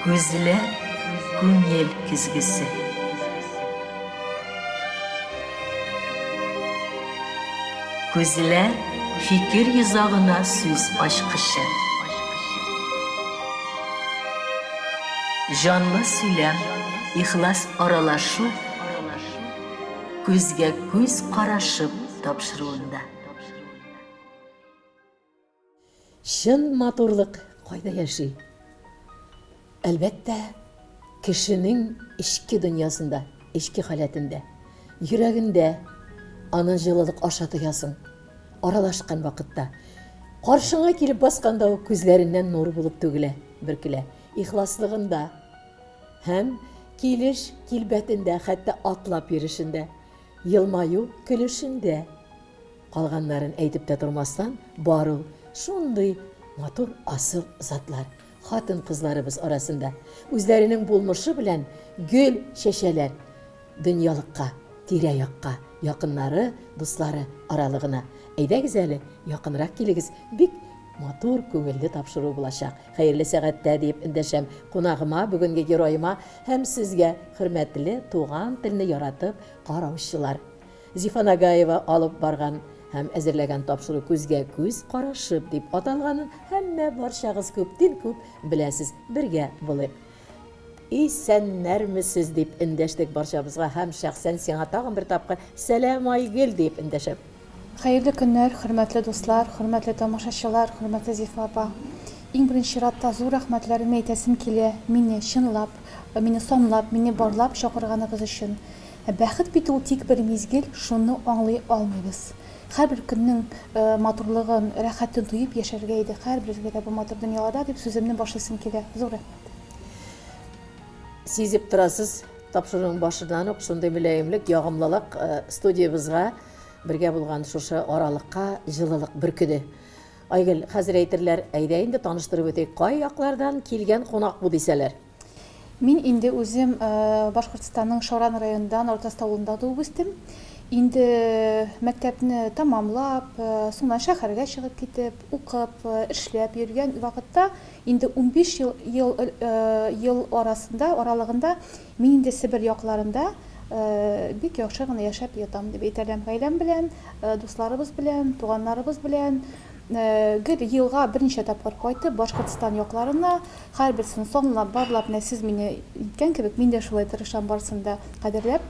Күзләр, күңел көзгесе. Күзләр, фикер йозагына сүз ачкычы. Җанлы сөйләм, ихлас аралашу, күзгә күз карашып тапшыруында. Чын матурлык кайда яши? Әлбәттә, кешенең эчке дөньясында, эчке халәтендә, йөрәгендә аны җылылык аша тоясың. Аралашкан вакытта, каршыңа килеп басканда ук күзләреннән нур булып түгелә, бөркелә. Ихласлыгында һәм килеш килбәтендә, хәтта атлап йөрешендә, елмаю көлешендә. Калганнарын әйтеп тә тормастан, бар ул шундый матур асыл затлар, хатын-кызларыбыз арасында. Үзләренең булмышы белән гөл чәчәләр дөньялыкка, тирә-якка, якыннары, дуслары аралыгына. Әйдәгез әле, якынрак килегез, бик матур, күңелле тапшыру булачак. Хәерле сәгатьтә, диеп эндәшәм кунагыма, бүгенге героема һәм сезгә, хөрмәтле туган телне яратып караучылар. Зифа Нагаева алып барган һәм әзерләгән тапшыру Күзгә күз карашып дип аталганын һәммә барчагыз күптин күп беләсез. Бергә булыйк. Исәннәрмесез дип эндәштек барчабызга һәм шәхсән сиңа тагын бер тапкыр Сәлам, Айгөл диеп эндәшәм. Хәерле көннәр, хөрмәтле дуслар, хөрмәтле тамашачылар, хөрмәтле Зифа апа. Иң беренче чиратта зур рәхмәтләремне әйтәсем килә, мине чынлап, мине санлап, мине барлап чакырганыгыз өчен. Ә бәхет бит ул тик бер мизгел, шуны аңлый алмыйбыз. Һәрбер көннең матурлыгын, рәхәтен тоеп яшәргә иде һәрберебезгә дә бу матур дөньяларда, дип сүземне башлыйсым килә. Зур рәхмәт. Сизеп торасыз, тапшыруның башыннан ук шундый мөлаемлек, ягымлылык студиябезгә бергә булган шушы аралыкка җылылык бөркеде. Айгөл, хәзер әйтерләр, әйдә инде таныштырып үтик, кай яклардан килгән кунак бу дисәләр. Мин инде үзем Башкортстанның Шаран районында, Нортаст авылында туып үстем. Инде мәктәпне тәмамлап, соңыннан шәһәргә чыгып китеп, укып, эшләп йөргән вакытта, инде 15 ел, ел, ел арасында, аралыгында мин инде Себер якларында бик яхшы гына яшәп ятам дип әйтә алам. Гаиләм белән, дусларыбыз белән, туганнарыбыз белән гел елга берничә тапкыр кайтып, Башкортстан якларына, Һәрберсен санлап, барлап, менә сез мине иткән кебек, мин дә шулай тырышам барысын да кадерләп,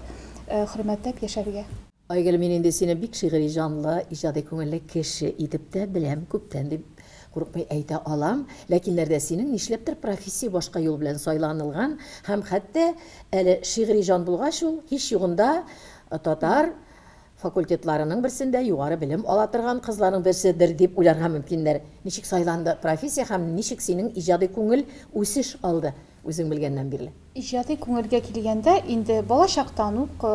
хөрмәтләп яшәргә. Айгөл, мин инде сине бик шигъри җанлы, иҗади күңелле кеше итеп тә беләм, күптән дип курыкмый әйтә алам. Ләкиннәр дә синең нишләптер профессия башка юл белән сайланылган һәм хәтта әле шигъри җан булгач ул, һич югында татар факультетларының берсендә югары белем ала торган кызларның берседер дип уйларга мөмкиннәр. Ничек сайланды профессия һәм ничек синең иҗади күңел үсеш алды үзең белгәннән бирле? Иҗади күңелгә килгәндә, инде балачактан ук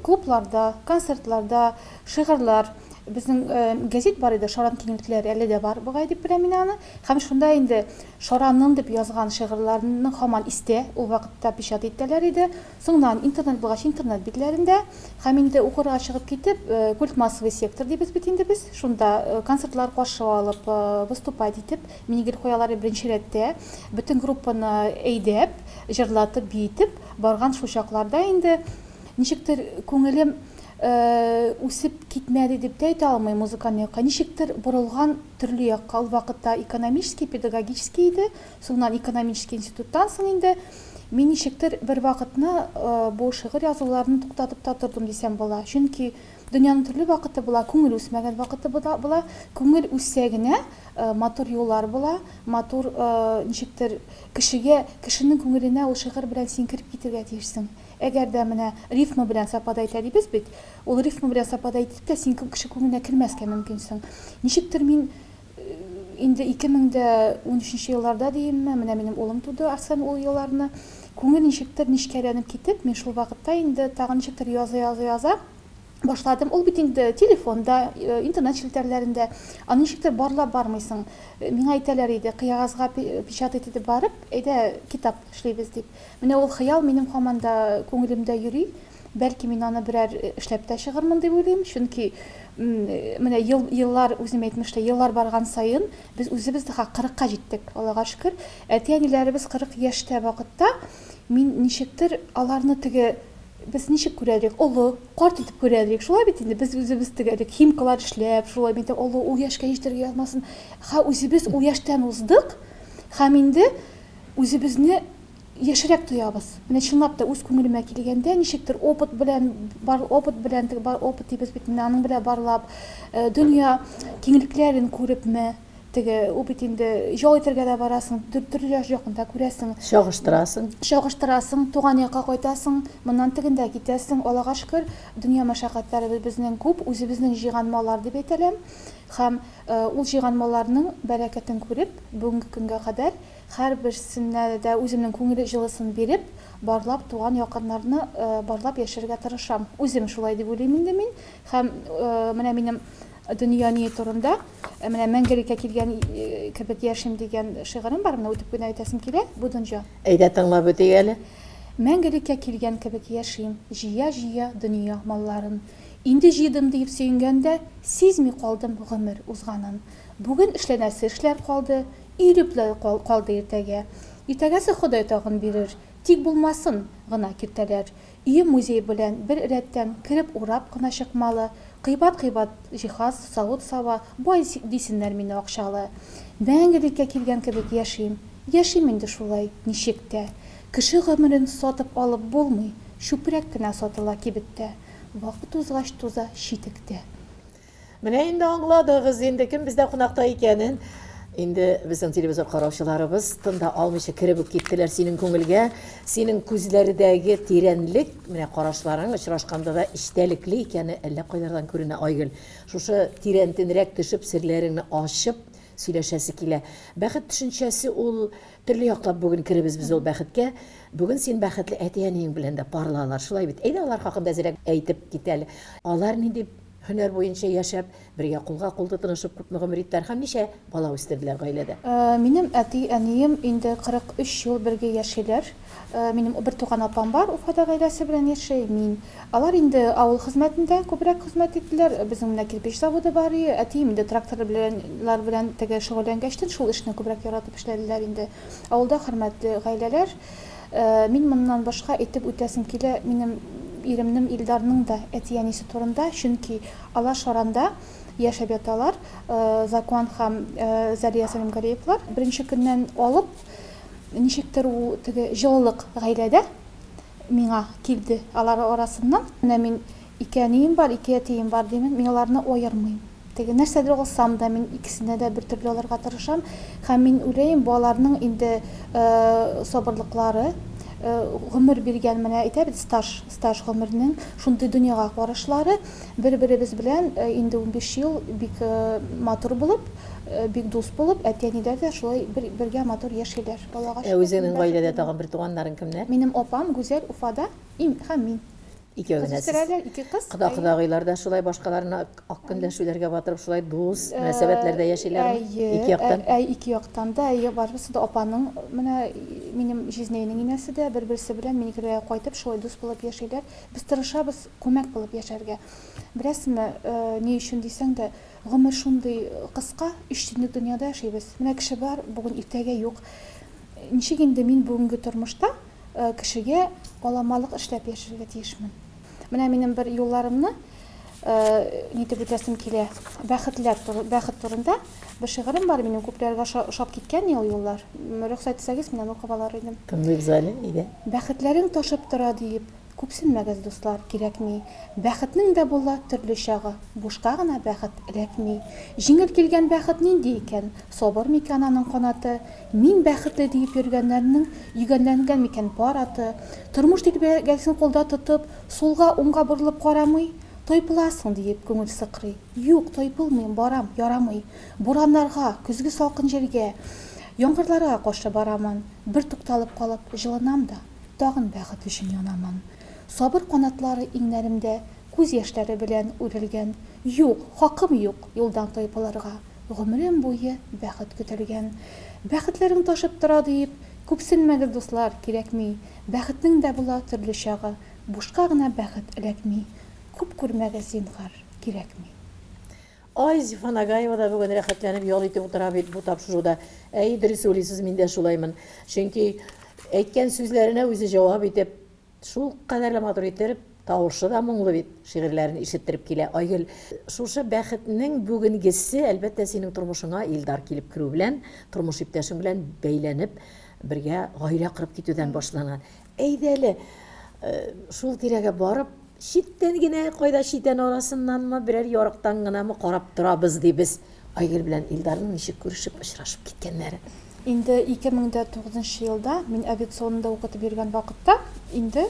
клубларда, концертларда шигырьләр, безнең гәзит бар иде, Шаран киңлекләре, әле дә бар бугай дип беләм мин аны. Һәм шунда инде Шаранның дип язган шигырьләрнең һаман истә, ул вакытта печать итәләр иде. Соңыннан интернет булгач, интернет битләрендә һәм инде укырга чыгып китеп, культ массовый сектор дибез бит инде без, шунда концертлар каршы алып, выступать итеп, мине гел куялар иде беренче рәттә, бөтен группаны әйдәп, җырлатып, биетеп барган шул чакларда инде ничектер күңелем үсеп китмәде дип тә әйтә алмыйм музыкальный якка, ничектер борылган төрле якка. Ул вакытта экономический, педагогический иде, соңыннан экономический институттан соң инде Мин ничектер бервакытны бу шигырь язуларны туктатып та тордым дисәм була. Чөнки дөньяның төрле вакыты була, күңел үсмәгән вакыты була. Күңел үссә генә матур юллар була, матур ничектер кешегә, кешенең күңеленә ул шигырь белән син кереп китергә тиешсең. Әгәр дә менә рифма белән совпадать итә дибез бит, ул рифма белән совпадать итеп тә син кеше күңеленә кермәскә мөмкинсең. Ничектер мин Инде 2013 елларда диемме, менә минем улым туды, Арсен, ул елларны. Күңел ничектер нечкәләнеп китеп, мин шул вакытта инде тагын ничектер яза-яза-яза башладым. Ул бит инде телефонда, интернет челтәрләрендә. Аны ничектер барлап бармыйсың. Миңа әйтәләр иде, кыягазга печатать итеп барып, әйдә, китап эшлибез дип. Менә ул хыял минем һаман да күңелемдә йөри. Бәлки мин аны берәр эшләп тә чыгырмын дип уйлыйм, чөнки менә ел, еллар, үзем әйтмешли, еллар барган саен без үзебез дә кырыкка җиттек, Аллага шөкер. Әти-әниләребез 40 яшьтә вакытта мин ничектер аларны теге без ничек күрә идек, олы, карт итеп күрә идек. Шулай бит инде, без үзебез теге элек химкалар эшләп, шулай бит олы, ул яшькә җитәргә язмасын. Һә үзебез ул яшьтән уздык һәм инде үзебезне яшьрәк тоябыз. Менә чынлап та үз күңелемә килгәндә, ничектер опыт белән, бар опыт белән, теге бар опыт дибез бит, менә аның белән барлап, дөнья киңлекләрен күрепме, теге ул бит инде ял итәргә дә барасың, төрле якын да күрәсең. Чагыштырасың. Чагыштырасың, туган якка кайтасың, моннан тегендә китәсең. Аллага шөкер, дөнья мәшәкатьләре безнең күп, үзебезнең җыйган маллар дип әйтәләм. Һәм ул җыйган малларның бәрәкәтен күреп, бүгенге көнгә кадәр Һәрберсенә дә үземнең күңел җылысын биреп, барлап, туган якыннарны барлап яшәргә тырышам. Үзем шулай дип уйлыйм инде мин. Һәм менә минем дөнья ние турында, менә мәңгелеккә килгән кебек яшим дигән шигырем бар, менә үтеп кенә әйтәсем килә. Бу дөнья. Әйдә тыңлап үтик әле. Мәңгелеккә килгән кебек яшим, җыя-җыя дөнья малларын. Инде җыйдым диеп сөенгәндә, сизми калдым гомер узганын. Бүген эшләнәсе эшләр калды, Өелеп лә калды иртәгә. Иртәгәсе Ходай тагын бирер. Тик булмасын гына киртәләр. Өем музей белән бер рәттән, кереп урап кына чыкмалы. Кыйбат-кыйбат җиһаз, савыт-саба, бай дисеннәр мине акчалы. Мәңгелеккә килгән кебек яшим. Яшим инде шулай, ничек тә. Кеше гомерен сатып алып булмый, чүпрәк кенә сатыла кибеттә. Вакыт узгач туза читек тә. Менә инде аңладыгыз инде кем бездә кунакта икәнен. Инде безнең телевизор караучыларыбыз тын да алмыйча кереп үк киттеләр синең күңелгә. Синең күзләрдәге тирәнлек, менә карашларың очрашканда да эчтәлекле икәне әллә кайлардан күренә, Айгөл. Шушы тирәнтенрәк төшеп, серләреңне ачып сөйләшәсе килә. Бәхет төшенчәсе ул төрле яклап бүген керебез без ул бәхеткә. Бүген син бәхетле әти-әниең белән дә парлы алар, шулай бит? Әйдә алар хакында әзрәк әйтеп кит әле. Алар нинди Һөнәр буенча яшәп, бергә кулга-кул тотынышып күпме гомер иттеләр һәм ничә бала үстерделәр гаиләдә? Минем әти-әнием инде 43 ел бергә яшиләр. Минем бертуган апам бар, Уфада гаиләсе белән яши, мин. Алар инде авыл хезмәтендә күбрәк хезмәт иттеләр. Безнең менә кирпеч заводы бар и, әтием инде тракторлар белән теге шөгыльләнгәчтен шул эшне күбрәк яратып эшләделәр инде. Авылда хөрмәтле гаиләләр. Мин моннан башка әйтеп үтәсем килә, минем иремнең Илдарның да әти-әнисе турында, чөнки алар Шаранда яшәп яталар, Закуан һәм Зәлия Сәлимгалиевлар. Беренче көннән алып, ничектер ул теге җылылык гаиләдә миңа килде алар арасыннан. Менә мин Ике әнием бар, ике әтием бар димен, мин аларны аермыйм. Теге нәрсәдер алсам да, мин икесенә дә бертөрле алырга тырышам. Һәм мин уйлыйм, бу аларның инде сабырлыклары, гомер биргән, менә әйтә бит, стаж, стаж гомернең шундый дөньяга карашлары. Бер-беребез белән инде 15 ел бик матур булып, бик дус булып, әти-әниләр дә шулай бер, бергә матур яшиләр. Аллага Ә шөкер, мин үзеңнең гаиләдә бәхетлемен. тагын бертуганнарың кемнәр? Минем апам Гүзәл Уфада, им, һәм мин. Икәү Кыз генә сез. үстерәләр, ике кыз. Кода Әйе. кодагыйлар да шулай башкаларны ак көнләшүләргә батырып шулай дус мөнәсәбәтләрдә яшиләрме? Әйе, Ике яктан. Әй, ике яктан да, әйе, барыбыз да апаның, менә минем җизнәйнең инәсе дә бер-берсе белән минекеләргә кайтып шулай дус булып яшиләр. Без тырышабыз күмәк булып яшәргә. Беләсезме, ни өчен дисәң дә, гомер шундый кыска, өч төнлек дөньяда яшибез. Менә кеше бар, бүген, иртәгә юк. Ничек инде мин бүгенге тормышта кешегә аламалык эшләп яшәргә тиешмен? Менә минем бер юлларымны нитеп үтәсем килә. Бәхетләр, бәхет турында бер шигырем бар минем, күпләргә ошап киткән ул юллар. Рөхсәт итсәгез, мин аны укып алар идем. Тыңлыйбыз әле, әйдә. Бәхетләрең ташып тора диеп, Күпсенмәгез, дуслар, кирәкми. Бәхетнең дә була төрле чагы, Бушка гына бәхет эләкми. Җиңел килгән бәхет нинди икән? Сабыр микән аның канаты? Мин бәхетле диеп йөргәннәрнең Йөгәнләнгән микән пар аты? Тормыш дилбегәсен кулда тотып, Сулга, уңга борылып карамый? Тайпыласың, диеп күңел сыкрый. Юк, тайпылмыйм, барам, ярамый. Бураннарга, көзге салкын җилгә, Яңгырларга каршы барамын. Бер тукталып калып, җылынам да. Тагын бәхет өчен янамын. Сабыр канатлары иңнәремдә Күз яшьләре белән үрелгән. Юк, хакым юк юлдан тайпылырга, Гомерем буе бәхет көтелгән. Бәхетләрең ташып тора диеп, Күпсенмәгез, дуслар, кирәкми. Бәхетнең дә була төрле чагы. Бушка гына бәхет эләкми, Күп күрмәгез, зинһар, кирәкми. Ай, Зифа Нагаева да бүген рәхәтләнеп ял итеп утыра бит бу тапшыруда. Әй, дөрес уйлыйсыз, мин дә шулаймын. Чөнки әйткән сүзләренә үзе җавап итеп, шул кадәрле матур иттереп, тавышы да моңлы бит, шигырьләрен ишеттереп килә. Айгөл, шушы бәхетнең бүгенгесе, әлбәттә, синең тормышыңа Илдар килеп керү белән, тормыш иптәшең белән бәйләнеп, бергә гаилә корып китүдән башланган. Әйдә әле, шул тирәгә барып, читтән генә, кайда читән арасыннанмы, берәр ярыктан гынамы карап торабыз, ди без. Айгөл белән Илдарның ничек күрешеп, очрашып киткәннәре. Инде 2009 нчы елда мин авиационныйда укытып йөргән вакытта инде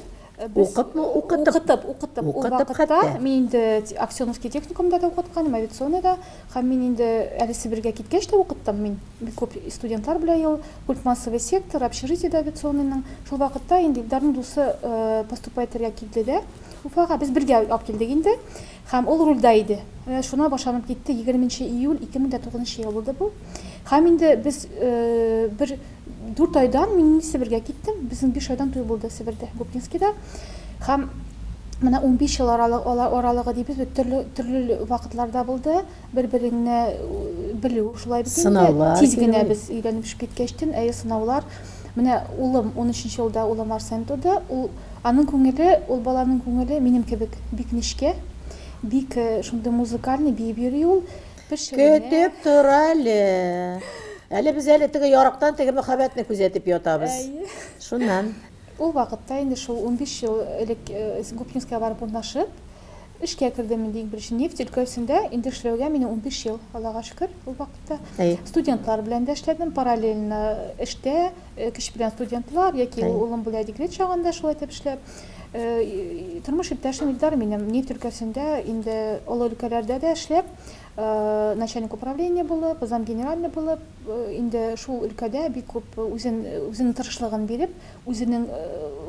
без Укыпмы, укытып? Укытып, укытып. Ул Укытып вакытта хәтта. мин инде Аксеновский техникумда да укыткан идем, авиационныйда. Һәм мин инде әле Себергә киткәч тә укыттым мин. Бик күп студентлар белән ел, культмассовый сектор, общежитиедә авиационныйның. Шул вакытта инде Илдарның дусы поступать итәргә килде дә Уфага. Без бергә алып килдек инде. Һәм ул рульдә иде. Менә шуна башланып китте, 20 нче июль 2009 нчы ел булды бу. Һәм инде без бер дүрт айдан мин Себергә киттем. Безнең 5 айдан туй булды Себердә, Губкинскийда. Һәм менә 15 ел аралыгы дибез бит, төрле төрле вакытларда булды. Бер-береңне белү шулай бит инде. Сынаулар Тиз генә килү. без өйләнеп киткәчтен, әйе, сынаулар. Менә улым 13 елда улым Арсен туды. Ул аның күңеле, ул баланың күңеле минем кебек бик нечкә, бик шундый музыкальный, биеп йөри ул. Пешеренә. Көтеп тор әле. Әле без әле теге ярыктан теге мәхәббәтне күзәтеп ятабыз. Әйе. Шуннан. Ул вакытта инде шул 15 ел элек Губкинскийга барып урнашып, эшкә кердем инде иң беренче нефть өлкәсендә инде эшләүгә минем 15 ел, Аллага шөкер, ул вакытта. Әйе. Студентлар белән дә эшләдем, параллельно эштә, кич белән студентлар яки улым белән декрет чагында шулай итеп эшләп. Тормыш иптәшем Илдар минем нефть өлкәсендә инде олы өлкәләрдә дә эшләп, начальник управления булып, замгенеральный булып, инде шул өлкәдә бик күп үзен үзенең тырышлыгын биреп, үзенең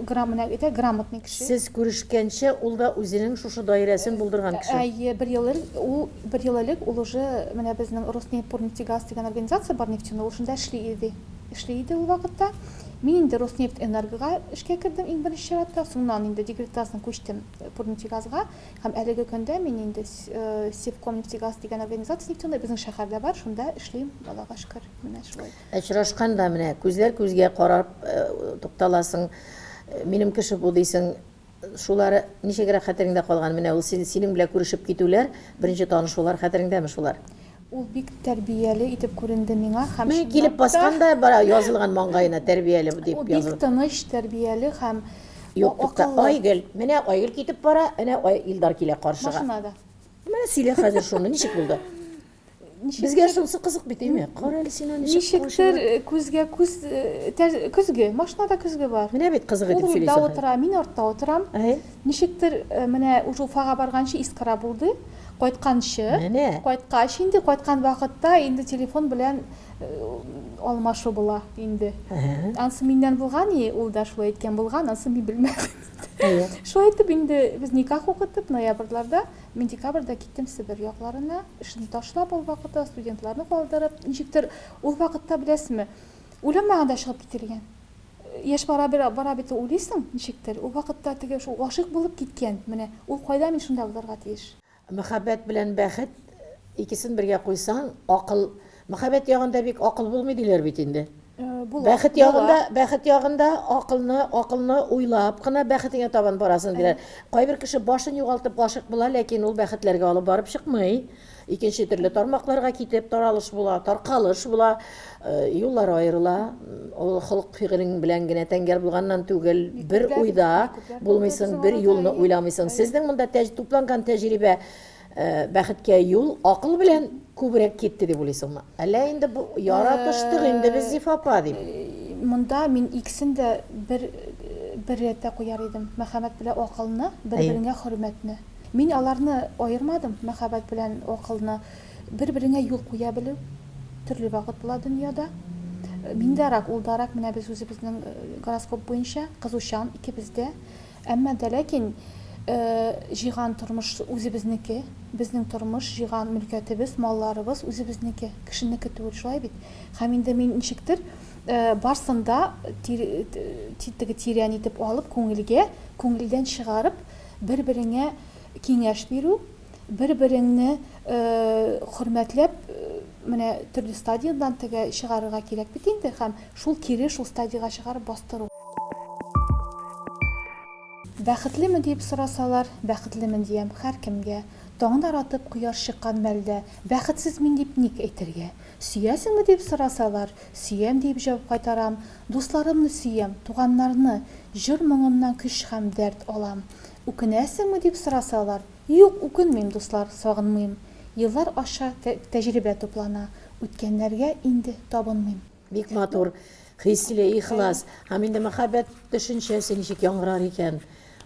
менә әйтә, грамотный кеше. Сез күрешкәнче ул да үзенең шушы даирәсен булдырган кеше. Әйе, бер ел ул бер ел элек ул уже менә безнең Роснефтьпурнефтегаз дигән организация бар нефтяной, ул шунда эшли иде. Эшли иде ул вакытта. Мин инде Роснефть Энергога эшкә кердем иң беренче чиратта, соңыннан инде декреттан соң күчтем Пурнефтегазга. Һәм әлеге көндә мин инде Севкомнефтегаз дигән организация нефтяной безнең шәһәрдә бар, шунда эшлим, Аллага шөкер, менә шулай. Очрашканда менә күзләр күзгә карап тукталасың, минем кеше бу дисең, шулары ничегрәк хәтереңдә калган? Менә ул синең белән күрешеп китүләр, беренче танышулар хәтереңдәме шулар? Ул бик тәрбияле итеп күренде миңа һәм Менә килеп чынлап та баскан да бара язылган маңгаена тәрбияле дип ул бик язылган. тыныч, тәрбияле һәм Юк, тукта, акыллы. Айгөл, менә Айгөл китеп бара, әнә Илдар килә каршыга. Машинада. Менә сөйлә хәзер шуны, ничек булды? Безгә Ничектер, шунысы кызык бит, әйме? Кара әле син аны ничек ничектер каршыла. күзгә күз көзге, машинада көзге бар. Менә бит кызык Ул итеп рульдә сөйлисең хәзер. утыра, мин артта утырам. Әй. Ничектер менә уже Уфага барганчы искра булды. Кайтканчы, Менә. кайткач инде, кайткан вакытта инде телефон белән алмашу була инде. Ансы миннән булган и, ул да шулай әйткән булган, ансы мин белмәдем. Әйе. Шулай итеп инде без никах укытып, ноябрьләрдә, мин декабрьдә киттем Себер якларына, эшне ташлап ул вакытта, студентларны калдырып, ничектер ул вакытта беләсезме, уйламаганда чыгып кителгән. Яшь бара бара бит уйлыйсың, ничектер, ул вакытта теге шул гашыйк булып киткән, менә ул кайда, мин шунда булырга тиеш. Мәхәббәт белән бәхет икесен бергә куйсаң, акыл, мәхәббәт ягында бик акыл булмый диләр бит инде. Була, Бәхет була. ягында, бәхет ягында акылны, акылны уйлап кына бәхетеңә табан барасың диләр. Кайбер кеше башын югалтып гашыйк була, ләкин ул бәхетләргә алып барып чыкмый. Икенче төрле тармакларга китеп таралыш була, таркалыш була, юллар аерыла. Ул холык фигылең белән генә тәңгәл булганнан түгел, Бик бер күпләр, уйда бик күпләр булды булмыйсың, безнең бер арада, юлны әйе. уйламыйсың. Әйе. Сезнең монда тупланган тәҗрибә бәхеткә юл акыл белән күбрәк китте дип уйлыйсыңмы? Әллә инде бу яратыштык инде без Зифа апа дип? Монда мин икесен дә бер бер рәттә куяр идем. Мәхәббәт белән акылны, бер-береңә хөрмәтне. Мин аларны аермадым, мәхәббәт белән акылны. Бер-береңә юл куя белү. Төрле вакыт була дөньяда. Мин дә рак, ул да рак. Менә без үзебезнең гороскоп буенча кызучан икебез дә. Әмма дә ләкин җыйган тормыш үзебезнеке, безнең тормыш, җыйган мөлкәтебез, малларыбыз үзебезнеке, кешенеке түгел, шулай бит? Һәм инде мин ничектер барсын да теге тирән итеп алып, күңелгә, күңелдән чыгарып, бер-береңә киңәш бирү, бер-береңне хөрмәтләп, менә төрле стадиядән теге чыгарырга кирәк бит инде һәм шул кире шул стадиягә чыгарып бастыру. Бәхетлеме диеп сорасалар, бәхетлемен диям һәркемгә. Таңнар атып кояш чыккан мәлдә, бәхетсез мин дип ник әйтергә? Сөясеңме дип сорасалар, сөям диеп җавап кайтарам. Дусларымны сөям, туганнарны, җыр-моңымнан көч һәм дәрт алам. Үкенәсеңме дип сорасалар, юк, үкенмим, дуслар, сагынмыйм. Еллар аша тәҗрибә туплана, үткәннәргә инде табынмыйм. Бик матур, хисле, ихлас. Һәм инде мәхәббәт төшенчәсе ничек яңгырар икән?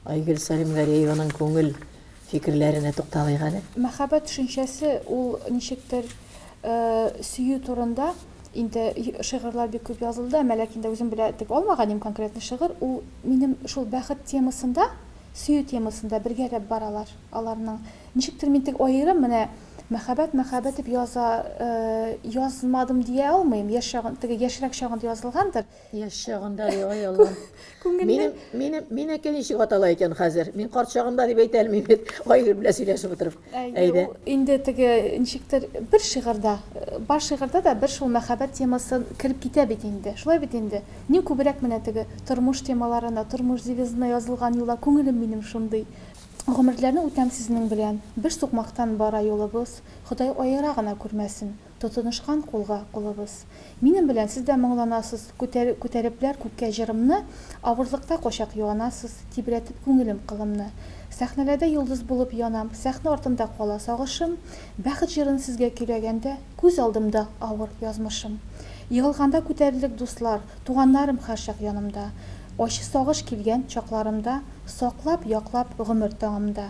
Айгөл Сәлимгәрәеваның күңел фикерләренә тукталыйк әле. Мәхәббәт төшенчәсе ул ничектер сөю турында инде шигырьләр бик күп язылды, әмма ләкин дә үзем белә дип алмаган идем конкретный шигырь. Ул минем шул бәхет темасында, сөю темасында бергәләп баралар аларның. Ничектер мин тек аерым менә Мәхәббәт, мәхәббәт дип яза, язмадым дия алмыйм. Яшь чагын, теге яшьрәк чагында язылгандыр. Яшь чагында ди, ай Аллам. Күңелле. Минем, минем, минеке ничек атала икән хәзер? Мин карт чагында дип әйтә алмыйм бит. Айгөл белән сөйләшеп утырып. Әйдә. Инде теге ничектер бер шигырьдә, бар шигырьдә дә бер шул мәхәббәт темасы кереп китә бит инде. Шулай бит инде. Мин күбрәк менә теге тормыш темаларына, тормыш девизына язылган юллар, күңелем минем шундый. Гомерләрне үтәм сезнең белән, Бер сукмактан бара юлыбыз, Ходай аера гына күрмәсен, Тотынышкан кулга кулыбыз. Минем белән сез дә моңланасыз, Күтәр, күтәрепләр күккә җырымны, Авырлыкта кайчак юанасыз, Тибрәтеп күңелем кылымны. Сәхнәләрдә йолдыз булып янам, Сәхнә артында кала сагышым, Бәхет җырын сезгә көйләгәндә, Күз алдымда авыр язмышым. Егылганда күтәрерлек дуслар, Туганнарым һәрчак янымда. Ачы сагыш килгән чакларымда, Саклап, яклап гомер таңымда.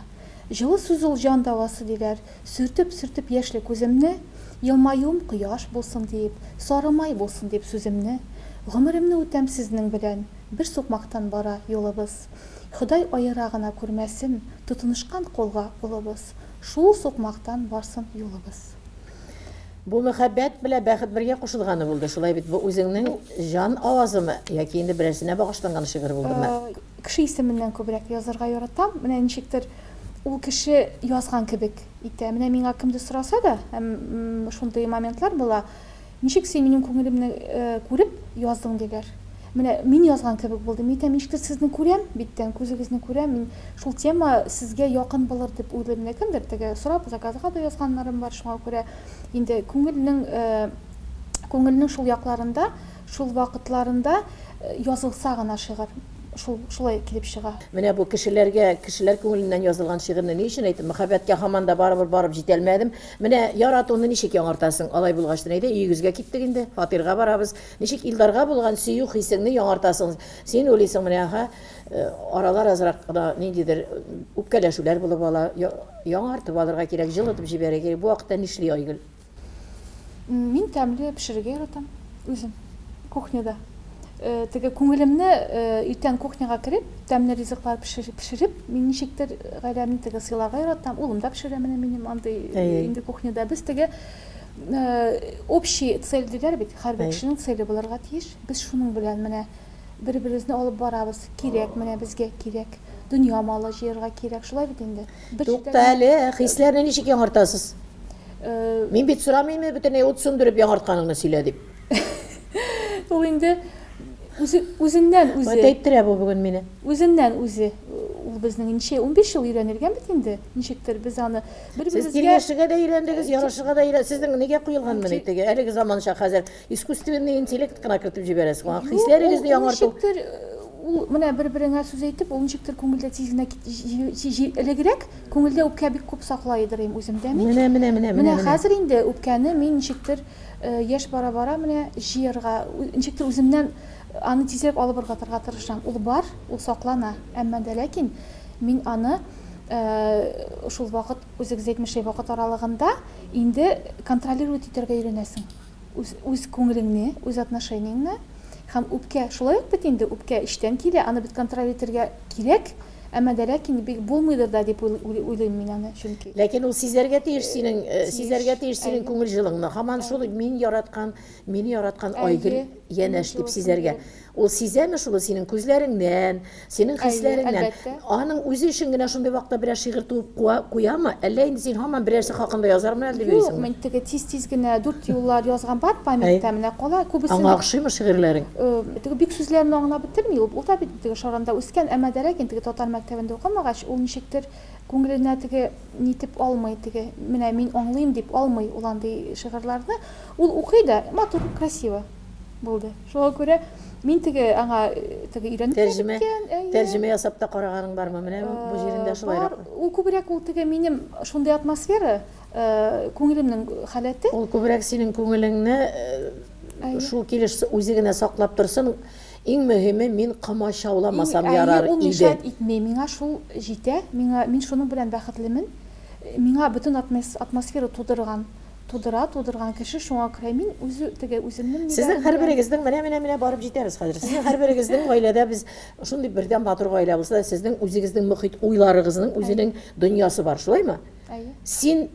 Җылы сүз ул җан дәвасы, диләр. Сөртеп-сөртеп яшьле күземне, Елмаюым кояш булсын диеп, Сары май булсын дип сүземне. Гомеремне үтәм сезнең белән, Бер сукмактан бара юлыбыз. Ходай аера гына күрмәсен, Тотынышкан кулга кулыбыз. Шул сукмактан барсын юлыбыз. Бу мәхәббәт белән бәхет бергә кушылганы булды, шулай бит? Бу үзеңнең җан авазымы яки инде берәрсенә багышланган шигырь булдымы? Кеше исеменнән күбрәк язарга яратам. Менә ничектер ул кеше язган кебек итә. Менә миңа кемдер сораса да, һәм шундый моментлар була, ничек син минем күңелемне күреп яздың, диләр. Менә мин язган кебек булды. Мин әйтәм, ничектер сезне күрәм, биттән күзегезне күрәм, мин шул тема сезгә якын булыр дип уйлыйм. Менә кемдер теге сорап, заказга да язганнарым бар, шуңа күрә инде күңелнең күңелнең шул якларында, шул вакытларында язылса гына шигырь шул шулай килеп чыга. Менә бу кешеләргә, кешеләр күңеленнән язылган шигырьне ни өчен әйттем? Мәхәббәткә һаман да барыбер барып җитәлмәдем. Менә яратуны ничек яңартасың? Алай булгач, әйдә, өегезгә киттек инде, фатирга барабыз. Ничек Илдарга булган сөю хисеңне яңартасың? Син уйлыйсың, менә, аһа, аралар азрак кына ниндидер үпкәләшүләр булып ала, яңартып алырга кирәк, җылытып җибәрергә кирәк. Бу вакытта нишли Айгөл? Мин тәмле пешерергә яратам үзем кухняда. Теге күңелемне иртән кухняга кереп, тәмле ризыклар пешереп, мин ничектер гаиләмне теге сыйларга яратам. Улым да пешерә менә минем андый инде кухняда. Без теге общий цель диләр бит, һәрбер кешенең целе булырга тиеш. Без шуның белән менә бер-беребезне алып барабыз. Кирәк менә безгә кирәк. Дөнья малы җыярга кирәк. Шулай бит инде. Тукта әле, хисләрне ничек яңартасыз? Мин бит сорамыйм бөтенләй ут сүндереп яңартканыңны сөйлә дип. Ул инде үзе үзеннән үзе. Вот әйттерә бу бүген мине. Үзеннән үзе. Ул безнең ничә 15 ел өйрәнелгән бит инде. Ничектер без аны бер-беребезгә Сез тиргәшергә дә өйрәндегез, ярашырга да өйрәндегез. Сезнең нигә куелган моны теге? Әлеге заманча хәзер искусственный интеллект кына кертеп җибәрәсез. Аңа хисләрегезне яңарту. Ничектер ул менә бер-береңә сүз әйтеп, ул ничектер күңелдә тиз генә элегрәк күңелдә үпкә бик күп саклый идем үземдә мин. Менә, менә, менә, менә. Менә хәзер инде үпкәне мин ничектер яшь бара-бара менә җыярга, ничектер үземнән аны тизрәк алып ыргытырга тырышам. Ул бар, ул саклана, әмма дә ләкин мин аны шул вакыт, үзегез әйтмешли, вакыт аралыгында инде контролировать итәргә өйрәнәсең. Үз, үз күңелеңне, үз отношениеңне. Һәм үпкә шулай ук бит инде, үпкә эчтән килә, аны бит контроль итәргә кирәк. Әмма дә ләкин бик булмыйдыр да дип уйлыйм мин аны, чөнки. Ләкин ул сизәргә тиеш синең, сизәргә тиеш синең күңел җылыңны. Һаман шул мин яраткан, мине яраткан Айгөл янәш дип сизәргә. Ул сизәме шулы синең күзләреңнән, синең хисләреңнән? Аның үзе өчен генә шундый вакытта берәр шигырь туып куа, куямы? Әллә инде син һаман берәрсе хакында язармын әле дип Юк, йөрисеңме? мин теге тиз-тиз генә дүрт юллар язган бар памятьта, менә кала. Күбесен Аңа охшыймы шигырьләрең? Теге бик сүзләрне аңлап бетерми ул. Ул да бит теге Шаранда үскән, әмма дә ләкин теге татар мәктәбендә укымагач, ул ничектер күңеленә теге нитеп алмый, теге менә мин аңлыйм дип алмый ул андый шигырьләрне. Ул укый да, матур, красиво. Булды. Шуңа күрә мин теге аңа теге өйрәнеп тә Тәрҗемә, беткән, әйе. тәрҗемә ясап та караганың бармы? Менә бу җирендә шулайрак. Бар. Ул күбрәк ул теге минем шундый атмосфера, күңелемнең халәте. Ул күбрәк синең күңелеңне шул килеш үзе генә саклап торсын. Иң мөһиме, мин комачауламасам ярар иде. Ул мешать итми. Миңа шул җитә. Миңа, мин шуның белән бәхетлемен. Миңа бөтен атмосфера тудырган. Тудыра, тудырган кеше, шуңа күрә мин үзе, теге үземнең Сезнең ниләрем белән. Һәрберегезнең, менә, менә, менә барып җитәбез хәзер. Сезнең һәрберегезнең гаиләдә без шундый бердәм матур гаилә булса да, сезнең үзегезнең мохит, уйларыгызның үзенең дөньясы бар, шулаймы? Әйе. Син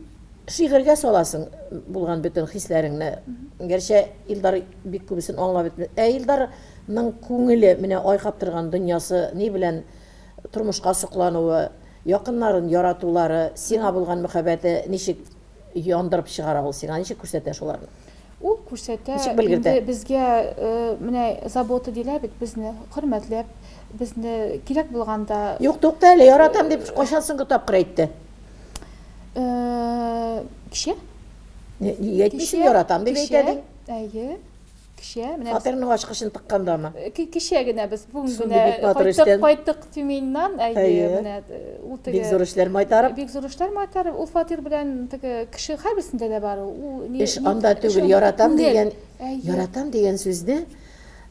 шигырьгә саласың булган бөтен хисләреңне. Гәрчә Илдар бик күбесен аңлап бетми. Ә Илдарның күңеле, менә айкап торган дөньясы ни белән тормышка соклануы, якыннарын яратулары, сиңа булган мөхәббәте ничек яндырып чыгара ул сиңа? Ничек күрсәтә шуларны? Ул күрсәтә. Ничек белгертә? Инде безгә менә забота диләр бит, безне хөрмәтләп, безне кирәк булганда. Юк, тукта әле, яратам дип кайчан соңгы тапкыр әйтте? Кичә. Нигә әйтмисең, яратам дип әйтә ди? Әйе. Кичә, менә Фатирның ачкычын тыккандамы? Кичә генә без бүген генә кайттык, кайттык Тюменьнан, әйе, менә ул теге Бик зур эшләр майтарып. Бик зур эшләр майтарып, ул фатир белән теге кеше һәрберсендә дә бар ул. Ул Эш анда түгел, яратам дигән, яратам дигән сүзне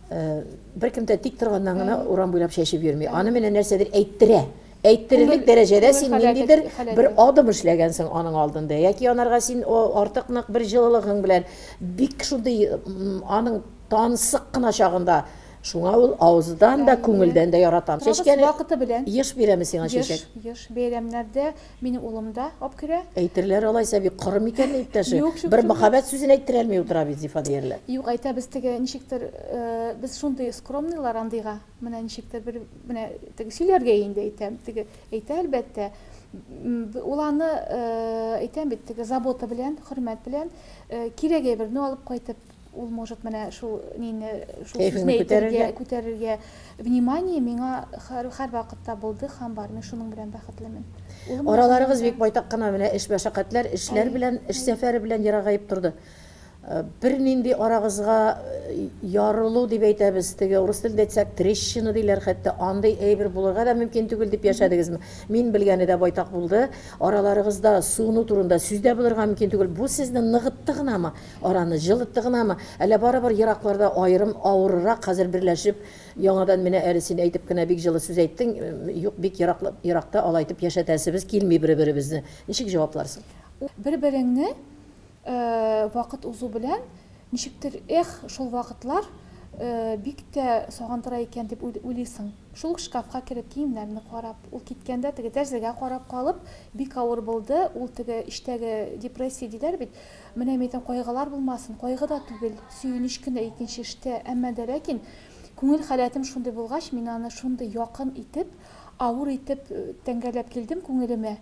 беркем дә тик торганнан гына урам буйлап чәчеп йөрми. Аны менә нәрсәдер әйттерә. Әйттерерлек дәрәҗәдә син ниндидер бер адым эшләгәнсең аның алдында, яки анарга син артык нык бер җылылыгың белән бик шундый аның тансык кына чагында, шуңа ул авыздан да, күңелдән дә яратам. Чәчкәне вакыты белән. Еш бирәме сиңа чәчәк? Еш, еш. Бәйрәмнәрдә минем улым да алып керә. Әйтерләр алайса, бик коры микән иптәше? Бер мәхәббәт сүзен әйттерә алмый утыра бит Зифа диярләр. Юк, әйтәбез теге ничектер, без шундый скромныйлар андыйга. Менә ничектер бер менә теге сөйләргә инде әйтәм, теге әйтә әлбәттә. Ул аны әйтәм бит, теге забота белән, хөрмәт белән кирәк әйберне алып кайтып, ул может менә шул нине, шул сүзне әйтергә, күтәрергә. Внимание миңа һәр вакытта булды һәм бар. Мин шуның белән бәхетлемен. Араларыгыз бик байтак кына менә эш мәшәкатьләр, эшләр белән, эш сәфәре белән ерагаеп торды. Бернинди арагызга ярылу дип әйтәбез, теге урыс телендә әйтсәк, трещина диләр хәтта, андый әйбер булырга да мөмкин түгел дип яшәдегезме? Мин белгәне дә байтак булды. Араларыгызда суыну турында сүз дә булырга мөмкин түгел. Бу сезне ныгытты гынамы, араны җылытты гынамы, әллә барыбер еракларда аерым авыррак хәзер берләшеп, яңадан менә әле син әйтеп кенә бик җылы сүз әйттең, юк, бик еракта алай итеп яшәтәсебез килми бер-беребезне. Ничек җавапларсың? Бер-береңне Вакыт узу белән, ничектер, эх, шул вакытлар бик тә сагындыра икән дип уйлыйсың. Шул ук шкафка кереп киемнәрне карап, ул киткәндә теге тәрәзәгә карап калып, бик авыр булды. Ул теге эчтәге депрессия диләр бит. Менә мин әйтәм, кайгылар булмасын, кайгы да түгел, сөенеч кенә икенче эштә. Әмма дә ләкин күңел халәтем шундый булгач, мин аны шундый якын итеп, авыр итеп тәңгәлләп килдем күңелемә.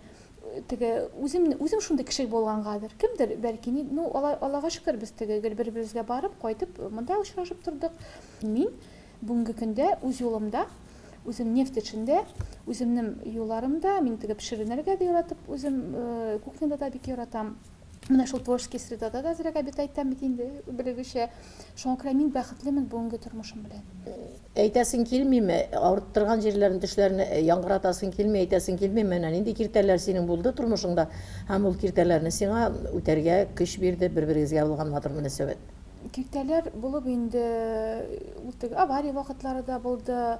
Теге үзем үзем шундый кеше булгангадыр. Кемдер бәлки ни, ну алай Аллага шөкер, без теге гел бер-беребезгә барып, кайтып, монда очрашып тордык. Мин бүгенге көндә үз юлымда, үзем нефть эшендә, үземнең юлларымда, мин теге пешеренергә дә яратып, үзем кухняда да бик яратам. Менә шул творческий средада да әзрәк обитать итәм бит инде, белегезчә. Шуңа күрә мин бәхетлемен бүгенге тормышым белән. Әйтәсең килмиме, авырттырган җирләрен, төшләрне яңгыратасың килми, әйтәсең килмиме, менә нинди киртәләр синең булды тормышыңда һәм ул киртәләрне сиңа үтәргә көч бирде бер-берегезгә булган матур мөнәсәбәт. Киртәләр булып инде, ул теге авария вакытлары да булды,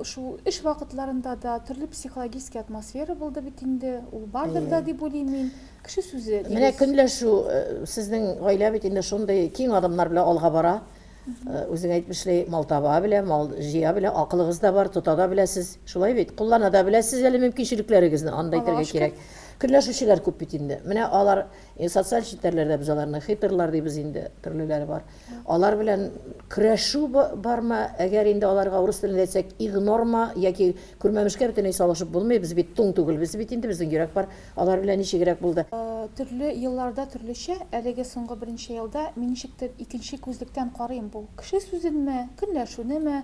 шул эш вакытларында да төрле психологический атмосфера булды бит инде, ул бардыр да дип уйлыйм мин. Кеше сүзе дибез. Менә көнләшү, сезнең гаилә бит инде шундый киң адымнар белән алга бара. Үзең әйтмешли, мал таба белә, мал җыя белә, акылыгыз да бар, тота да беләсез. Шулай бит? Куллана да беләсез әле мөмкинчелекләрегезне, аны да әйтергә кирәк. Көнләшүчеләр күп бит инде. Менә алар социаль челтәрләрдә без аларны хейтерлар дибез инде, төрлеләре бар. Алар белән көрәшү бармы? Әгәр инде аларга урыс телендә әйтсәк, игнорма яки күрмәмешкә бөтенләй салышып булмый, без бит туң түгелбез бит инде, безнең йөрәк бар. Алар белән ничегрәк булды? Төрле елларда төрлечә, әлеге соңгы берничә елда мин ничектер икенче күзлектән карыйм бу кеше сүзенме, көнләшүнеме.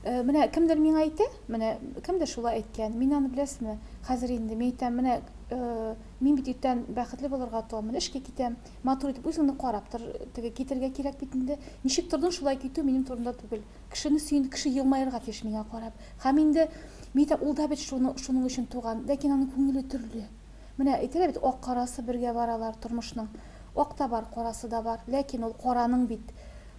Менә кемдер миңа әйтә, менә кемдер шулай әйткән, мин аны беләсезме, хәзер инде мин әйтәм, менә мин бит иртән бәхетле булырга торам, менә эшкә китәм, Матур итеп үзеңне карап тор, теге китергә кирәк бит инде. Ничек тордың, шулай китү минем турында түгел. Кешене сөен, кеше елмаерга тиеш миңа карап. Һәм инде мин әйтәм, ул да бит шуны, шуның өчен туган, ләкин аның күңеле төрле. Менә әйтәләр бит, ак карасы бергә баралар тормышның. Ак та бар, карасы да бар, ләкин ул караның бит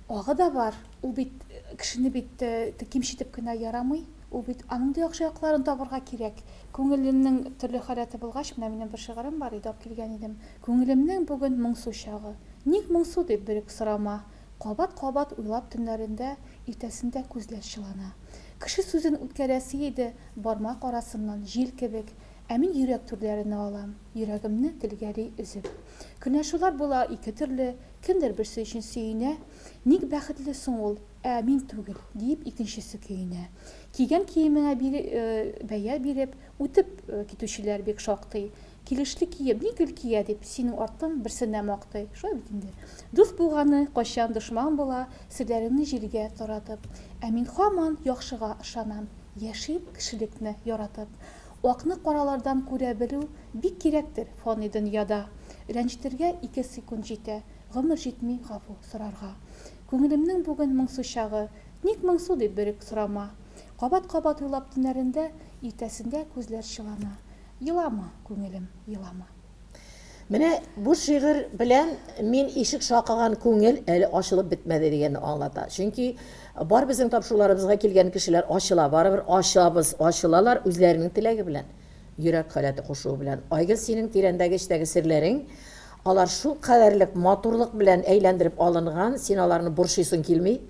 агы да бар, ул бит кешене бит кимчетеп кенә ярамый. Ул бит аның да яхшы якларын табырга кирәк. Күңелемнең төрле халәте булгач, менә минем бер шигырем бар иде, алып килгән идем. Күңелемнең бүген моңсу чагы. Ник моңсу дип берүк сорама. Кабат-кабат уйлап төннәрендә, иртәсендә күзләр чылана. Кеше сүзен үткәрәсе иде, бармак арасыннан җил кебек. Ә мин йөрәк түрләренә алам, йөрәгемне телгәли өзеп. Көнләшүләр була ике төрле, кемдер берсе өчен сөенә. Ник бәхетле соң ул? Ә мин түгел, диеп икенчесе көенә. Кигән киемеңә бәя биреп, үтеп китүчеләр бик шактый. Килешле кием ник гел кия, дип, синең арттан берсенә мактый. Шулай бит инде. Дус булганы кайчан дошман була, серләреңне җилгә таратып. Ә мин һаман яхшыга ышанам, яшим кешелекне яратып. Акны каралардан күрә белү бик кирәктер фани дөньяда. Рәнҗетергә ике секунд җитә, гомер җитми гафу сорарга. Күңелемнең бүген моңсу чагы, Ник моңсу дип берүк сорама. Кабат-кабат уйлап төннәрендә, Иртәсендә күзләр чылана. Елама, күңелем, елама. Менә бу шигырь белән мин ишек шакыган күңел әле ачылып бетмәде дигәнне аңлата. Чөнки бар безнең тапшыруларыбызга килгән кешеләр ачыла, барыбер ачабыз, ачылалар үзләренең теләге белән. Йөрәк халәте кушуы белән. Айгөл, синең тирәндәге эчтәге серләрең, алар шул кадәрлек матурлык белән әйләндереп алынган, син аларны борчыйсың килми.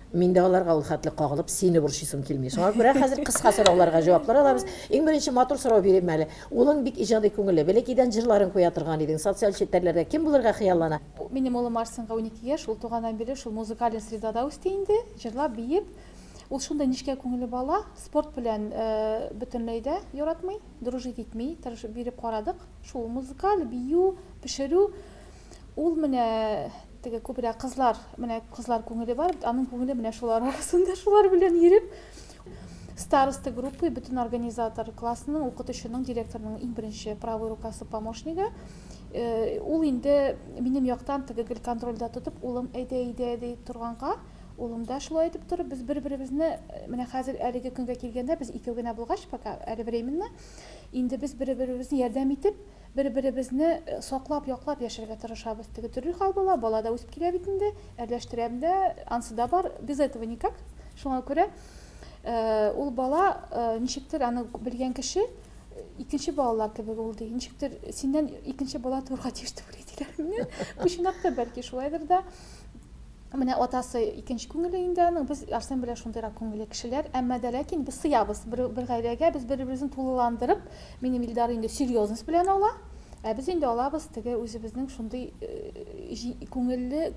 Мин дә аларга ул хәтле кагылып, сине борчыйсым килми. Шуңа күрә хәзер кыска сорауларга җаваплар алабыз. Иң беренче матур сорау бирим әле. Улың бик иҗади күңелле. Бәләкәйдән җырларын куя торган идең. Социаль челтәрләрдә кем булырга хыяллана? Минем улым Арсенга 12 яшь, ул туганнан бирле шул музыкальный средада үсте инде, җырлап, биеп. Ул шундый нечкә күңелле бала, спорт белән бөтенләй дә яратмый, дружить итми, тырышып биреп карадык. Шул музыкаль, бию, пешерү. Ул менә теге күбрәк кызлар, менә кызлар күңеле бар бит, аның күңеле менә шулар арасында, шулар белән йөреп. Староста группы, бөтен организатор классның, укытучының, директорның иң беренче правой рукасы, помощнигы. Ул инде минем яктан теге гел контрольдә тотып, улым әйдә, әйдә дип торганга, Улым да шулай итеп торып, без бер-беребезне, менә хәзер әлеге көнгә килгәндә, без икәү генә булгач, пока әле временно, инде без бер-беребезне ярдәм итеп, бер-беребезне саклап, яклап яшәргә тырышабыз. Теге төрле хал була, бала да үсеп килә бит инде, әрләштерәм дә, ансы да бар, без этого никак. Шуңа күрә ул бала ничектер аны белгән кеше икенче балалар кебек ул ди. Ничектер синнән икенче бала туырга тиеш түгел диләр мине. Бу чынлап та бәлки шулайдыр да. Менә атасы икенче күңеле инде аның. Без Арсен белән шундыйрак күңелле кешеләр. Әмма дә ләкин без сыябыз. Бер, бер гаиләгә без бер-беребезне тулыландырып, минем Илдар инде серьезность белән ала. Ә без инде алабыз теге үзебезнең шундый э, күңелле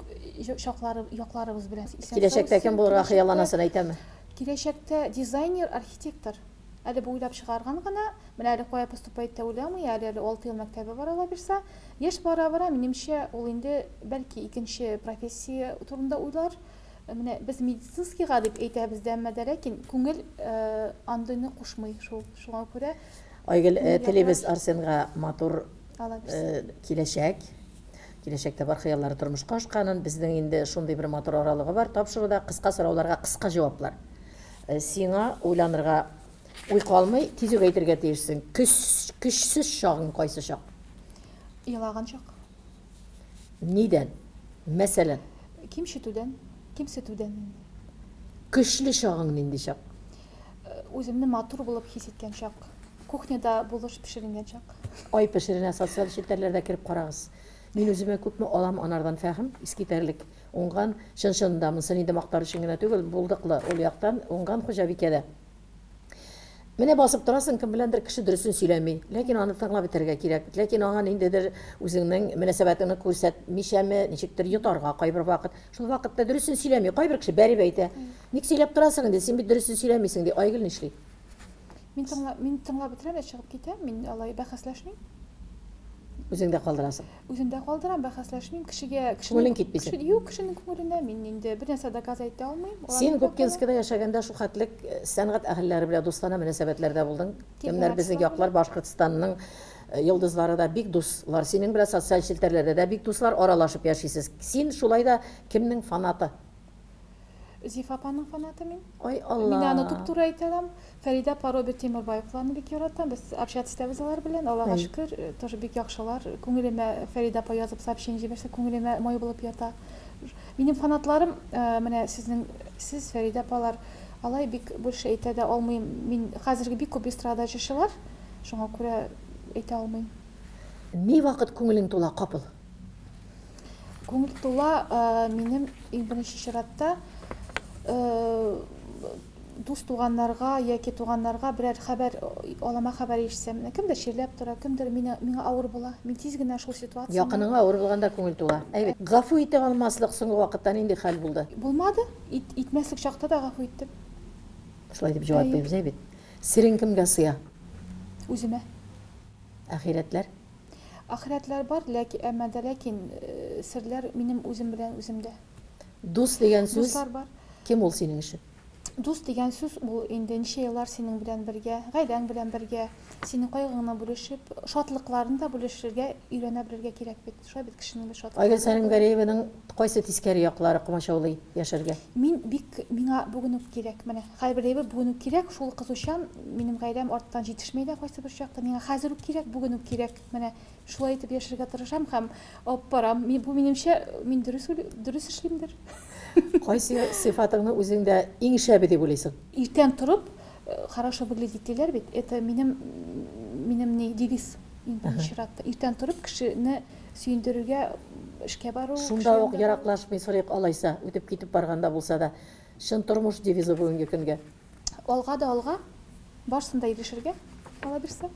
чаклары, якларыбыз белән. Киләчәктә кем булырга хыялланасын әйтәме? Киләчәктә дизайнер, архитектор. Әле бу уйлап чыгарган гына. Менә әле кая поступать итә уйламый, әле әле 6 ел мәктәбе бар алабирса. Яшь бара-бара, минемчә, ул инде бәлки икенче профессия турында уйлар. Менә без медицинскийга дип әйтәбез дә, әмма дә ләкин күңел андыйны кушмый шул. Шуңа күрә Айгөл, телибез Арсенга матур киләчәк. Киләчәктә бар хыяллары тормышка ашканын. Безнең инде шундый бер матур аралыгы бар тапшыруда. Кыска сорауларга кыска җаваплар. Сиңа уйланырга уй калмый, тиз үк әйтергә тиешсең. Көч, көчсез чагың кайсы чак? Елаган чак. Нидән? Мәсәлән? Кимчетүдән, кимсетүдән инде. Көчле чагың нинди чак? Үземне матур булып хис иткән чак. Кухняда булыш пешеренгән чак. Ай пешеренә социаль челтәрләрдә кереп карагыз. Мин үземә күпме алам анардан фәһем, искитәрлек. Уңган, чын-чынында, монсын инде мактар өчен генә түгел, булдыклы ул яктан, уңган хуҗабикә дә. Менә басып торасың, кем беләндер кеше дөресен сөйләми. Ләкин аны тыңлап бетәргә кирәк. Ләкин аңа ниндидер үзеңнең мөнәсәбәтеңне күрсәтмичәме, ничектер йотарга кайбер вакыт. Шул вакытта дөресен сөйләми. Кайбер кеше бәреп әйтә. Ник сөйләп торасың инде, син бит дөресен сөйләмисең, ди. Айгөл нишли? Мин тыңлап, мин тыңлап бетерәм дә чыгып китәм. Мин алай бәхәсләшмим. Үзеңдә калдырасың. Үземдә калдырам, бәхәсләшмим. Кешегә, кешенең Күңелең китми син. Юк, кешенең күңеленә мин инде бер нәрсә доказ әйтә алмыйм. Син Губкинскида яшәгәндә шул хәтлек э, сәнгать әһелләре белән дустанә мөнәсәбәтләрдә булдың. Кемнәр безнең яклар, Башкортстанның э, йолдызлары да бик дуслар. Синең белән социаль челтәрләрдә дә бик дуслар, аралашып яшисез. Син шулай да кемнең фанаты? Зифа апаның фанаты мин. Ай Алла. Мин аны туп-туры әйтә алам. Фәридә апа, Роберт Тимербаевларны бик яратам. Без общаться итәбез алар белән. Аллага шөкер, э, тоже бик яхшылар. Күңелемә Фәридә апа язып сообщение җибәрсә, күңелемә май булып ята. Минем фанатларым, э, менә сезнең, сез, Фәридә апалар, алай бик больше әйтә дә алмыйм. Мин хәзерге бик күп эстрада җырчылар, шуңа күрә әйтә алмыйм. Ни вакыт күңелең тула капыл? Күңел тула минем иң беренче чиратта дус туганнарга яки туганнарга берәр хәбәр, алама хәбәр ишетсәм, менә кемдер чирләп тора, кемдер мине, миңа авыр була. Мин тиз генә шул ситуацияне Якыныңа авыр булганда күңел тула. Әйбәт. Гафу итә алмаслык соңгы вакытта нинди хәл булды? Булмады. Ит, итмәслек чакта да гафу иттем. Шулай дип җавап бирдебез, әйбәт. Серең кемгә сыя? Үземә. Ахирәтләр? Ахирәтләр бар, ләки, әмма дә ләкин серләр минем үзем белән үземдә. Дус дигән сүз Дуслар бар. кем ул синең өчен? Дус дигән сүз ул инде ничә еллар синең белән бергә, гаиләң белән бергә, синең кайгыңны бүлешеп, шатлыкларын да бүлешергә өйрәнә белергә кирәк бит. Шулай бит кешенең бит шатлыклары Айгөл Сәлимгәрәеваның кайсы тискәре яклары комачаулый яшәргә? Мин бик, миңа бүген үк кирәк. Менә һәрбер әйбер бүген үк кирәк, шул кызучан минем гаиләм арттан җитешми дә кайсы бер чакта. Миңа хәзер үк кирәк, бүген үк кирәк. Менә шулай итеп яшәргә тырышам һәм алып барам. Мин, бу минемчә, мин дөрес дөрес эшлимдер. Кайсы сыйфатыңны үзеңдә иң шәбе дип уйлыйсың? Иртән торып, э, хорошо выглядеть диләр бит. Это минем минем ни девиз иң беренче чиратта. Иртән торып кешене сөендерергә эшкә бару. Шунда ук ераклашмый сорыйк алайса, үтеп китеп барганда булса да. Чын тормыш девизы бүгенге көнгә. Алга да алга, барысын да ирешергә, Алла бирсә.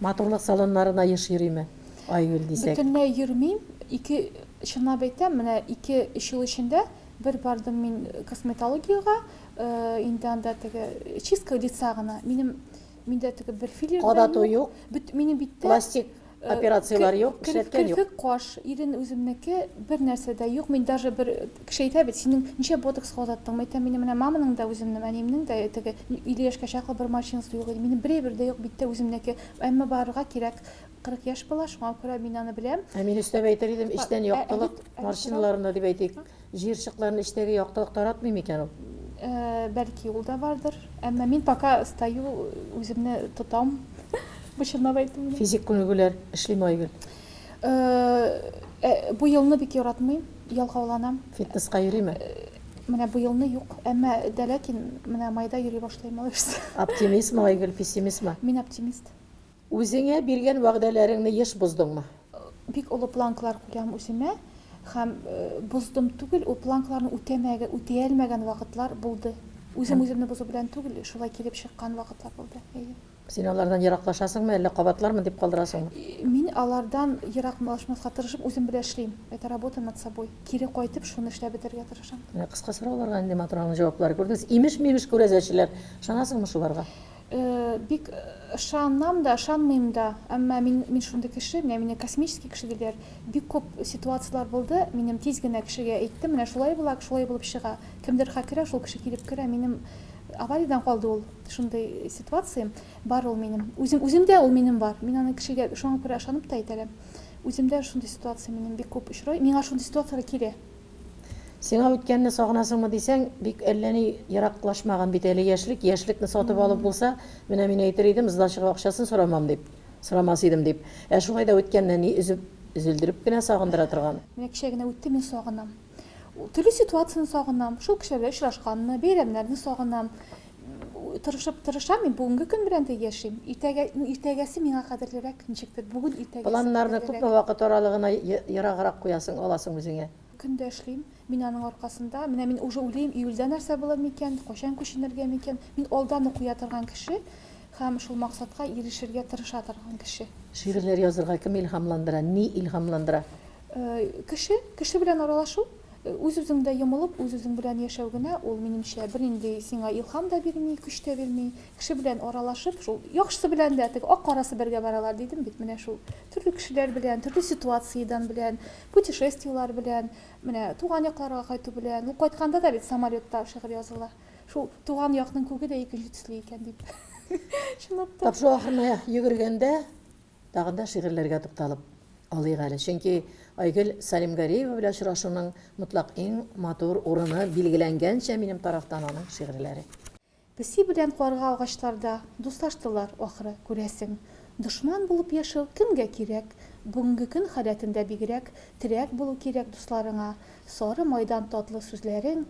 Матурлык салоннарына еш йөриме Айгөл дисәк? Бөтенләй йөрмим. Ике, чынлап әйтәм, менә ике-өч ел эчендә бер бардым мин косметологиягә, инде анда теге чистка лица гына. Минем миндә теге бер филлер дә Кадату юк. Бөт, минем биттә Пластик операцияләр юк, эшләткән юк. Керфек, каш, ирен үземнеке, бер нәрсә дә юк. Мин даже бер кеше әйтә бит, синең ничә ботокс кадаттың? Мин әйтәм, минем менә маманың да үземнең, әниемнең дә теге 50 яшькә чаклы бер морщинасы юк иде. Минем берәй-бер дә юк биттә үземнеке. Әмма барырга кирәк. 40 яшь була, шуңа күрә мин аны беләм. Ә мин өстәп әйтер идем, эчтән яктылык, морщиналарына дип әйтик. Җыерчыкларны эчтәге яктылык таратмый микән ул? Бәлки ул да бардыр. Әмма мин пока стою, үземне тотам. Бу чынлап әйтү. Физик күнегүләр эшлиме Айгөл? Бу елны бик яратмыйм, ялкауланам. Фитнеска йөриме? Менә бу елны юк. Әмма дә ләкин менә майда йөри башлыйм алайса. Оптимистмы Айгөл, пессимистмы? Мин оптимист. Үзеңә биргән вәгъдәләреңне еш боздыңмы? Бик олы планкалар куям үземә һәм боздым түгел, ул планкаларны үтәмәгән, үти алмаган вакытлар булды. Үзем үземне бозу белән түгел, шулай килеп чыккан вакытлар булды, әйе. Син алардан ераклашасыңмы, әллә кабатлармын дип калдырасыңмы? Мин алардан ераклашмаска тырышып, үзем белән эшлим. Это работа над собой. Кире кайтып, шуны эшләп бетерергә тырышам. Менә кыска сорауларга нинди матур аның җаваплары, күрдегез. Имеш-мимеш күрәзәчеләр. Ышанасыңмы шуларга? Бик ышанам да, ышанмыйм да. Әмма мин, мин шундый кеше, менә мине космический кеше диләр. Бик күп ситуацияләр булды, минем тиз генә кешегә әйттем, менә шулай була, шулай булып чыга. Кемдер хакерә, шул кеше килеп керә. Минем авариядән калды ул шундый ситуация. Бар ул минем. Үзем, үземдә ул минем бар. Мин аны кешегә шуңа күрә ышанып та әйтә алам. Үземдә шундый ситуация минем бик күп очрый. Миңа шундый ситуацияләр килә. Сиңа үткәнне сагынасыңмы дисәң, бик әллә ни ераклашмаган бит әле яшьлек. Яшьлекне сатып алып булса, менә мин әйтер идем, сдачага акчасын сорамам дип, сорамас идем дип. Ә шулай да үткәнне ни өзеп, өзелдереп кенә сагындыра торган. Менә кичә генә үтте, мин сагынам. Төрле ситуацияне сагынам. Шул кешеләр белән очрашканны, бәйрәмнәрне сагынам. Тырышып тырышам мин, бүгенге көн белән дә яшим. Иртәгә, ну, иртәгәсе миңа кадерлерәк, ничектер, бүген иртәгәсе Планнарны кадерлерәк. күпме вакыт аралыгына ераграк куясың, аласың үзеңә? Көн дә эшлим. Мин аның аркасында, менә мин уже уйлыйм, июльдә нәрсә булыр микән, кайчан күченергә микән? Мин алдан ук куя торган кеше һәм шул максатка ирешергә тырыша торган кеше. Шигырьләр язырга кем илһамландыра, ни илһамландыра? Кеше, кеше белән аралашу. Үз-үзеңдә йомылып, үз-үзең белән яшәү генә ул, минемчә, бернинди сиңа илһам да бирми, көч тә бирми. Кеше белән аралашып, шул яхшысы белән дә, теге ак-карасы бергә баралар дидем бит, менә шул төрле кешеләр белән, төрле ситуациядән белән, путешествиеләр белән, менә туган якларга кайту белән. Ул кайтканда да бит самолетта шигырь языла. Шул туган якның күге дә икенче төсле икән дип. Чынлап та. Тапшыру ахырына йөгергәндә Тагын да шигырьләргә тукталып алыйк әле. Чөнки Айгөл Сәлимгәрәева белән очрашуның мотлак иң матур урыны билгеләнгәнчә минем тарафтан аның шигырьләре. Песи белән карга агачларда дуслаштылар, ахры, күрәсең. Дошман булып яшәү кемгә кирәк? Бүгенге көн халәтендә бигрәк терәк булу кирәк дусларыңа. Сары майдан татлы сүзләрең,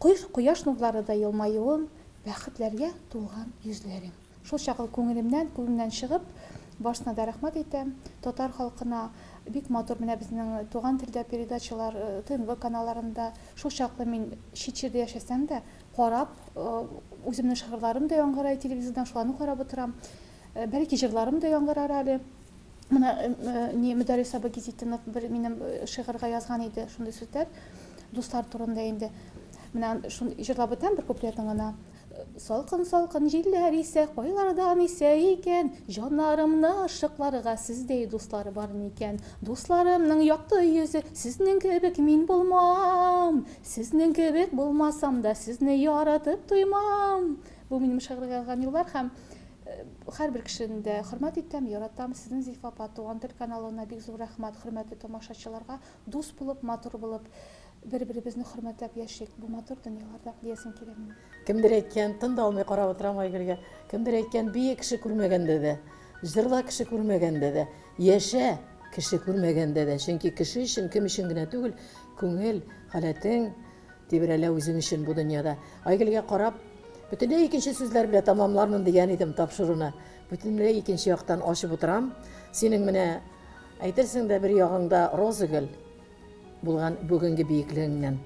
кояш нурларыдай елмаюың, бәхетләргә тулган йөзләрең. Шул чаклы күңелемнән, күңелемнән чыгып, барысына да рәхмәт әйтәм. Татар халкына бик матур менә безнең туган телдә передачалар, ТНВ каналларында. Шул чаклы мин чит җирдә яшәсәм дә, карап, үземнең шигырьләрем дә яңгырай телевизордан, шуларны карап утырам. Бәлки җырларым да яңгырар әле. Менә ни Мөдәррис абый Гизетдинов бер минем шигырьгә язган иде шундый сүзләр. Дуслар турында инде. Менә шуны җырлап үтәм бер куплетын гына. Салкын-салкын җилләр исә, кайлардан исә икән, Җаннарымны ышыкларга сездәй дуслар бар микән? Дусларымның якты йөзе, сезнең кебек мин булмам, Сезнең кебек булмасам да, сезне яратып туймам. Бу минем шигырьгә язган юллар һәм һәрбер кешене дә хөрмәт итәм, яратам. Сезнең Зифа апа, Туган тел каналына бик зур рәхмәт, хөрмәтле тамашачыларга. Дус булып, матур булып, Бер-беребезне хөрмәтләп яшик бу матур дөньяларда, диясем килә минем. Кемдер әйткән, тын да алмый карап утырам Айгөлгә. Кемдер әйткән, бие кеше күрмәгәндә дә, җырла кеше күрмәгәндә дә, яшә кеше күрмәгәндә дә. Чөнки кеше өчен, кем өчен генә түгел, күңел халәтең тибрәлә үзең өчен бу дөньяда. Айгөлгә карап, бөтенләй икенче сүзләр белән тәмамлармын дигән идем тапшыруны. Бөтенләй икенче яктан ачып утырам. Синең менә әйтерсең дә бер ягыңда роза гөл, булган бүгенге биеклегеңнән.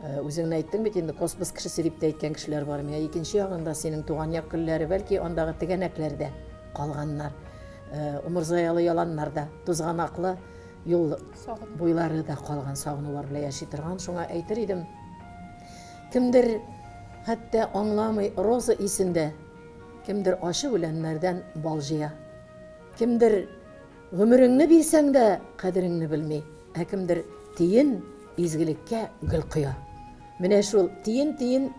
Э, үзеңне әйттең бит инде, космос кешесе дип тә әйткән кешеләр бар. Миңа икенче ягында синең туган як гөлләре, бәлки андагы тегәнәкләр дә калганнар. Э, умырзаялы яланнар да, тузганаклы юл буйлары да калган сагынулар белән яши торган. Шуңа әйтер идем, кемдер хәтта аңламый роза исендә, кемдер ачы үләннәрдән бал җыя. Кемдер Гомереңне бирсәң дә кадереңне белми, ә кемдер тиен изгелеккә гөл коя. Менә шул тиен-тиен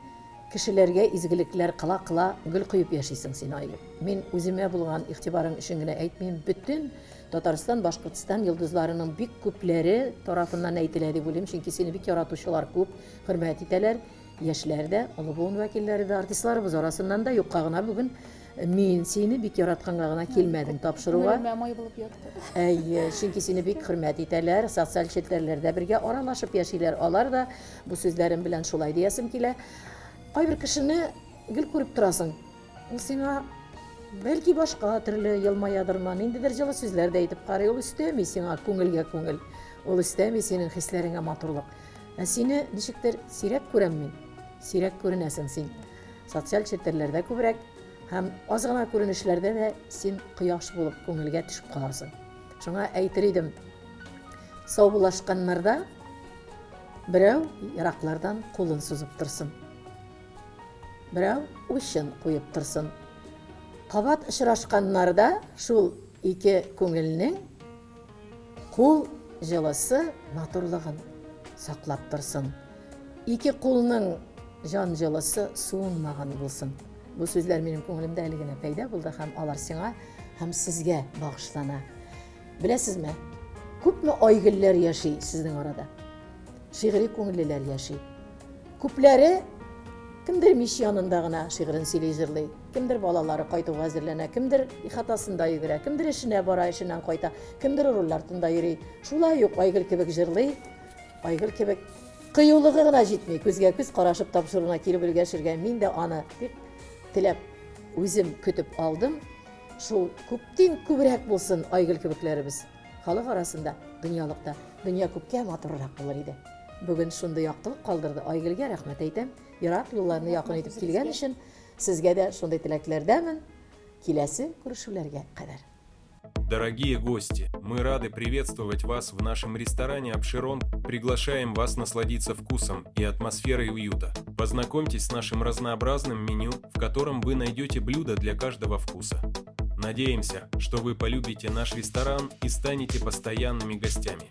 кешеләргә изгелекләр кыла-кыла гөл коеп яшисең син, Айгөл. Мин үземә булган игътибарың өчен генә әйтмим, бөтен Татарстан, Башкортстан йолдызларының бик күпләре тарафыннан әйтелә дип уйлыйм, чөнки сине бик яратучылар күп, хөрмәт итәләр. Яшьләр дә, олы буын вәкилләре дә, артистларыбыз арасыннан да юкка гына бүген Мин сине бик яратканга гына килмәдем тапшыруга. Күңелемә май булып ятты. Әйе, чөнки сине бик хөрмәт итәләр, социаль челтәрләрдә бергә аралашып яшиләр. Алар да бу сүзләрем белән шулай диясем килә. Кайбер кешене гел күреп торасың. Ул сиңа бәлки башка төрле елмаядырмы, ниндидер җылы сүзләр дә әйтеп карый. Ул өстәми сиңа күңелгә күңел. Ул өстәми синең хисләреңә матурлык. Ә сине ничектер сирәк күрәм мин. Сирәк күренәсең син. Социаль челтәрләрдә күбрәк һәм аз гына күренешләрдә дә син кояш булып күңелгә төшеп каласың. Шуңа әйтер идем, саубуллашканнарда берәү ераклардан кулын сузып торсын. Берәү учын куеп торсын. Кабат очрашканнарда шул ике күңелнең Кул җылысы матурлыгын саклап торсын. Ике кулның җан җылысы суынмаган булсын. Бу сүзләр минем күңелемдә әле генә пәйда булды һәм алар сиңа һәм сезгә багышлана. Беләсезме, күпме айгөлләр яши сезнең арада. Шигъри күңеллеләр яши. Күпләре кемдер мич янында гына шигырен сөйли, җырлый, кемдер балалары кайтуга әзерләнә, кемдер ихатасында йөгерә, кемдер эшенә бара, эшеннән кайта, кемдер руль артында йөри. Шулай ук Айгөл кебек җырлый, Айгөл кебек кыюлыгы гына җитми, күзгә күз карашып тапшыруына килеп өлгәшергә. Мин дә аны бик теләп үзем көтеп алдым. Шул күптин күбрәк булсын Айгөл кебекләребез. Халык арасында, дөньялыкта дөнья күпкә матуррак булыр иде. Бүген шундый яктылык калдырды. Айгөлгә рәхмәт әйтәм. Ерак юлларны якын итеп килгән өчен сезгә дә шундый теләкләрдәмен. Киләсе күрешүләргә кадәр. Дорогие гости, мы рады приветствовать вас в нашем ресторане «Апшерон». Приглашаем вас насладиться вкусом и атмосферой уюта. Познакомьтесь с нашим разнообразным меню, в котором вы найдете блюда для каждого вкуса. Надеемся, что вы полюбите наш ресторан и станете постоянными гостями.